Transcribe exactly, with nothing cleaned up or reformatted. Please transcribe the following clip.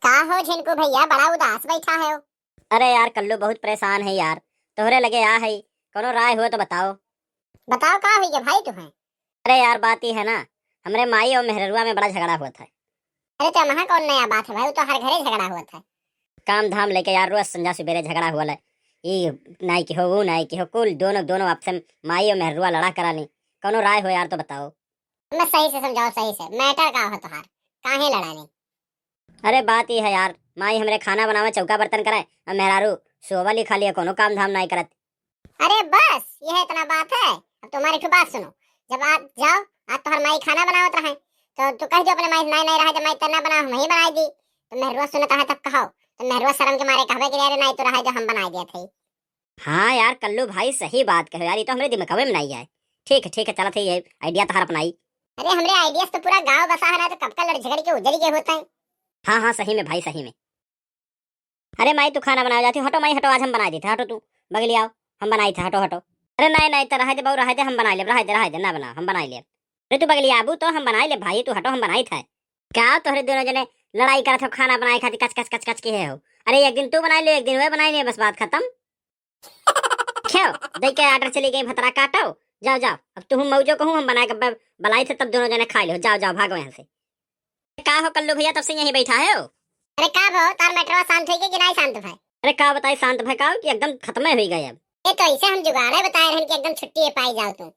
का हो झिनकू भइया, बड़ा उदास बैठा है हो? अरे यार कल्लू, बहुत परेशान है यार, तोहरे लगे आ है, कोनो राय हो तो बताओ। बताओ का हुई गया भाई तुम्हें? अरे यार, बात ई है ना, हमरे माई और मेहररुआ में बड़ा झगड़ा होत है। अरे तो वहाँ कौन नया बात है भाई, वो तो हर घरे झगड़ा होत है। काम धाम लेके यार रोज संझा सुबेरे झगड़ा होला। ई नाई के हो, वो नाई के हो, कुल दोनों, दोनों आपस में माई और मेहररुआ लड़ा करानी। कौनो राय हो यार तो बताओ। मैं सही से समझाओ, सही से, matter का हो तोहार, काहे लड़ानी? अरे बात ई है यार, माई हमरे खाना बनावे, चौका बर्तन करे, और मेहरारू सोवल ही खाली है, कोनो काम धाम नाई करत। अरे बस, यह इतना बात है? अब तुम्हारी एक बात सुनो, जब आप जाओ, आज तोहर माई खाना बनावत रहे, तो तू कह दो अपने माई से, "नाई, नाई रहा, जब माई तेना बना, हम ही बनाई दी।" तो मेहरुआ सुनत रहे तब कहो, तो मेहरुआ शर्म के मारे कहबे कि "अरे नाई, तो रहा, जो हम बनाई दिया थे।" हाँ यार कल्लू भाई, सही बात कहो यार, ये तो हमरे दिमागवे में नहीं है। ठीक है, ठीक है, चलत है ये idea तोहार अपनाई। अरे हमरे idea से तो पूरा गांव बसा है ना, तो कब का लड़ झगड़ के उजड़ गए होते हैं। हाँ, हाँ, सही में भाई, सही में। अरे माई, तू खाना बनावे जाती, हटो माई, हटो, आज हम बनाई देते, हटो तू, बगली आओ, हम बनाई थे, हटो, हटो। अरे नहीं, नहीं, तो रहे दे बहू, रहे दे, हम बनाई लेब, रहे दे, रहे दे, ना बनाओ, हम बनाई लेब। अरे तू बगली आबू तो हम बनाई लेब भाई, तू हटो, हम बनाई थे। का तोहरे दोनों जने लड़ाई करत हो खाना बनाए खातिर, कच, कच, कच, कच के हो? अरे एक दिन तू बनाई ले, एक दिन वह बनाई ले, बस बात खत्म। क्यों? दई के order चली गई, भतरा काटो, जाओ, जाओ, अब तुम मौजो कहूँ, हम बनाए के ब-, बनाई थे, तब दोनों जने खा लो, जाओ, जाओ, भागो यहाँ से। का हो कल्लू भइया, तब से यहीं बैठा है हो? अरे का भो, तार matter शांत होई गए कि नाई शांत भए? अरे का बताई शांत भए का हो कि एकदम खत्मे होई गए अब। ये तो ऐसे हम जुगाड़े बताए रहन कि एकदम छुट्टी पाई जाओ तू।